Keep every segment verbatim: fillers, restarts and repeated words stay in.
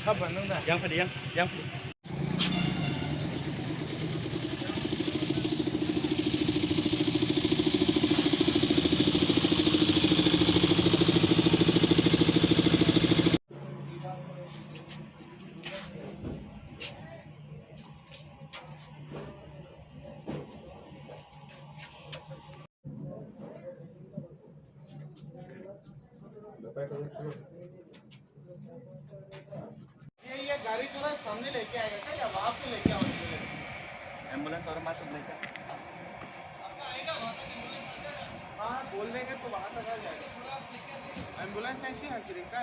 Sabar nang da. Yang padi, yang, yang padi. ये, ये गाड़ी थोड़ा सामने लेके आएगा क्या, या वहाँ पे लेके आओ? एम्बुलेंस और मात्र लेकर। आपका आएगा वहाँ तक एम्बुलेंस आ जाएगा? हाँ, बोल देंगे तो वहाँ तक आ जाएगा। थोड़ा आप लेके आ जाइए। एम्बुलेंस ऐसी है, सिरिंज का?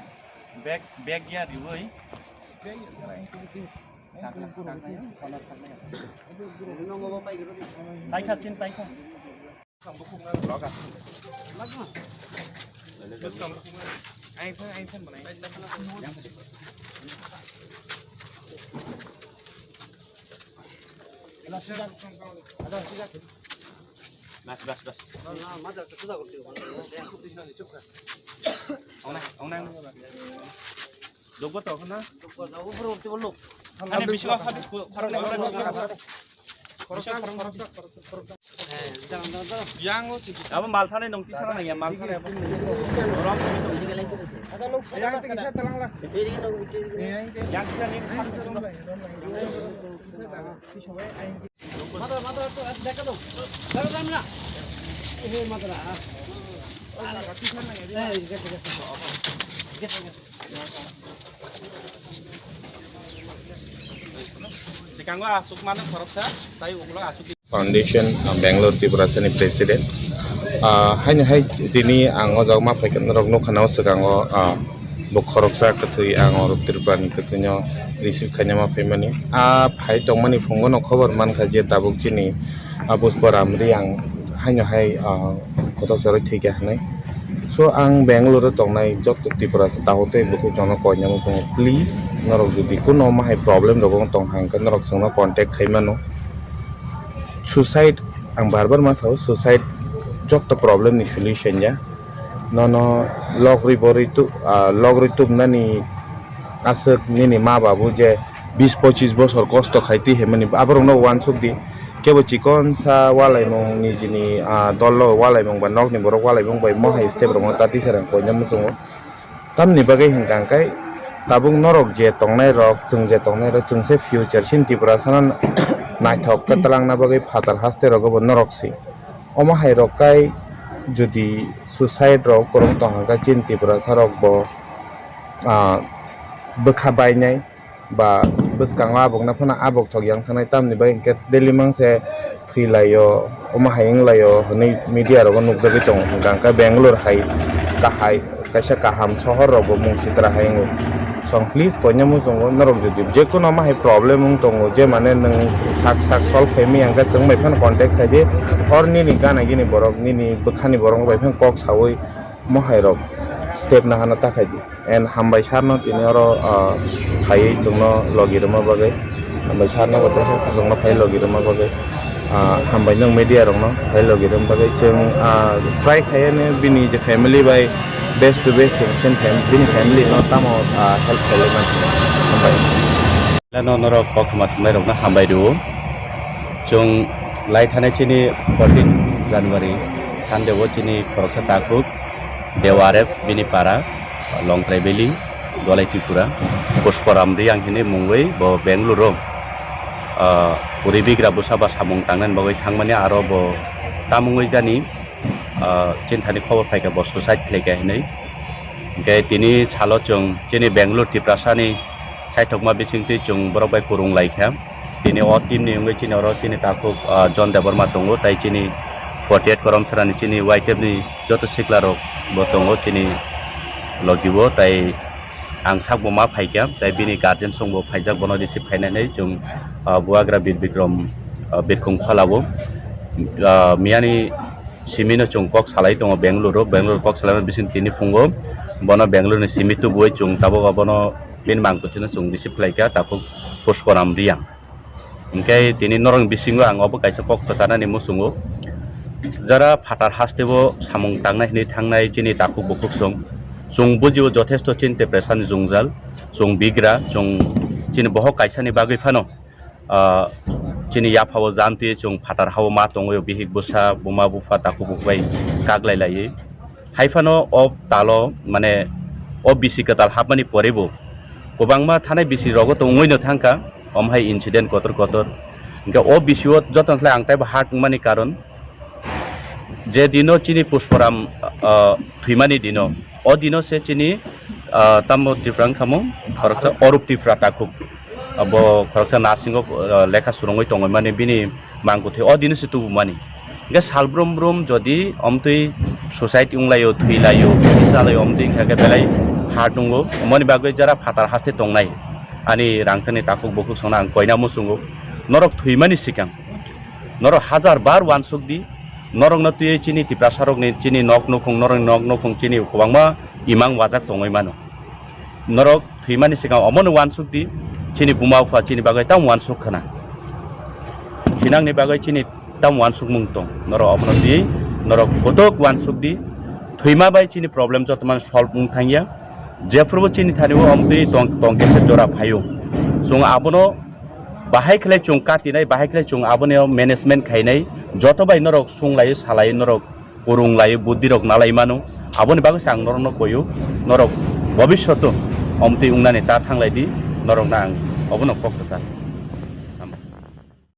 बैग, बैग गया रिवो ही। बैग गया, बैग गया। Paikha, chin paikha. Bas, bas, bas. Ongna, ongna. Dokbo to, na? Ani bisingo kha, bisingo khoroknwi, khoroknwi. Abo mal thani nong tisa nang ya, mal thani abo. Yang tisa talang la. Yang tisa ni. Mother, mother, to, দেখা দাও। দেখা দাও না। এ, mother, ah. এই, গেছে, গেছে। গেছে, গেছে। Sikango aswk mano khoroksa, tai ulo aswk. Foundation, ah, Bangalore Tiprasani President. Ah, haino hai tini ang o jaga ma phaikha norok nukha na o swkango, ah, bo khoroksa kwthwi ang o Tripurani kwthwino receive khaina ma phaimani. Ah, phai tongmani phungo no khobor mankha je tabuk chini, ah, Pushparam Reang haino hai, ah, kotor chorwi thwikha hinwi. So, ang Bangalore o tongnai joto Tiprasa takhuk tei bukhuk jono koinai muchungo, please, norok jodi kuno omo hai problem rok wng tong hang khe norok chwngno contact khai mano. Suicide, ang bar bar ma sao, suicide joto problem ni solution ya. Nono logri borwi tu, ah, logri tubnani aswk nini ma babu je bis pochis bosor kosto khai twi himani aborokno uansuk di. Kebo chikon sa ualaimung nijini, ah, dolo ualaimung ba nokni borok ualaimung bai mohai step rokno ta tisarang koinai muchungo. Tamni bagwi hwnkha hwnkhe tabuk norok je tongnai rok, chwng je tongnai rok, chwng se future chini Tiprasano naithok khe twlangna bagwi phatar haste rogo bo norok se. Omo hai rok kai jodi suicide rok kwrwng tong hwnkhe chini Tiprasa rok bo, ah, bwkha bainai. Ba bwskango abokno phano abok thok yang thanai, tamni bagwi hinkhe daily mangse thwi laio, omo hai wng laio hwnwi media rogo nukjagwi tongo. Hwnkha hwnkhe Bangalore hai kahai kaisa kaham sohor rokbo mung sitra hai wngo. Song please koinai muchungo norok jodi jekunu omo hai problem wng tongo je mane nwng sak sak solve khaimaya hwnkhe chwng bai phano contact khaidi, or nini gana gini borok nini bwkhani borok bai phano kok sawi omo hai rok step nahana ta khaidi. And hambai sir no tini oro, ah, phaiwi chwngno logi rwma bagwi. Hambai sir no bo teisa chwngno phai logi rwma bagwi. Ah, hambai nwng media rokno phai logi rwma bagwi. Chwng, ah, try khaiyani bini je family bai base to base chwng chini fam-, bini family no tamo, ah, help khailai mani. Hambai. Lano norok kok khma thumnai rokno hambai rwo. Chwng lai thanai chini fourteen January Sunday o chini khoroksa takhuk Dewa Rep bini para Longtrai Valley, Dolai Tripura, Pushparam Reang hinwi mungwi bo Bangalore o, ah, puri bigra bwsa ba samung tangnani bagwi thangmani aro bo tamungwi jani, ah, chini thani khobor phaikha bo suicide khlaikha hinwi. Hinkhe tini salo chwng chini Bangalore Tiprasani saithokma bisingtwi chwng borok bai kwrwng laikha. Tini o team ni wngwi chini oro chini takhuk, ah, John Debbarma tongo, tai chini forty eight Koromsarani chini Y T F ni joto sikla rok bo tongo chini logi o, tai ang sak bo ma phaikha, tai bini guardian song bo phaijak, bono receive khainani chwng, ah, Bubagra Bir Bikram, ah, Birkhung Khola bo, ah, miyani Simi no chwng kok salai tongo Bangalore o, Bangalore kok salai bising tini phungo bono Bangalore ni simi tubuwi chwng tabuk abono bini mangtwi no chwng receive khlai kha takhuk Pushparam Reang. Hwnkhe tini norok bisingo ang obo kaisa kok kwcharnani muchungo, jara phatar hasteo samung tangnai hinwi thangnai chini takhuk bukhuk song, chwng bujio jothesto chini depression ni jwngjal, chwng bigra, chwng chini bohok kaisani bagwi phano ah, chini yaphao jantwi chwng phatar hao ma tongwi bihik bwsa buma bupha takhuk bukhuk bai kaklai laiwi. Hai phano o talo mane o bisi kwtal hapmani poribo kwbangma thanai bisi rogo tongwi no thangkha, omo hai incident kotor kotor. Hwnkhe o bisio jotono slai ang taibo hard wngmani karon je dino chini Pushparam, ah, thwimani dino, o dino se chini, ah, tamo Tripura wngkha mo, khoroksa Orup Tripura takhuk. Abo khoroksa nursing o, ah, lekha swrwngwi tongwi mani bini mangkwthwi o dino se tubumani. Hwnkhe sal brum brum jodi omtwi suicide wnglaio, thwilaio, bini chalaio omtwi wngkha khe belai hard wngo. Omoni bagwi jara phatar haste tongnai ani rangchakni takhuk bukhuk songno ang koina muchungo. Norok thwimani swkang norok hajar bar uansuk di, norokno twiwi chini Tiprasarokni chini nok nukhung, norokni nok nukhung chini kwbangma imang wajak tongwi mano. Norok thwimani swkang omono uansuk di, chini buma bupha chini bagwi tamo uansuk khna. Thinangni bagwi chini tamo uansukmung tong, norok omono twiwi norok kotok uansuk di. Thwima bai chini problem joto mano solve wng thangya. Jephrubo chini thani o omtwi tong, tong khe se jora phaio. Chwng abono bahai khlai chwng katinai, bahai khlai chwng aboni management khainai, joto bai norok swnglai, salai, norok kwrwnglai, buddhi rok nalai mano. Aboni bagwi se ang norokno koyo, norok bobishoto omtwi wngnani ta thanglai di, norokno ang obono kok kwchar.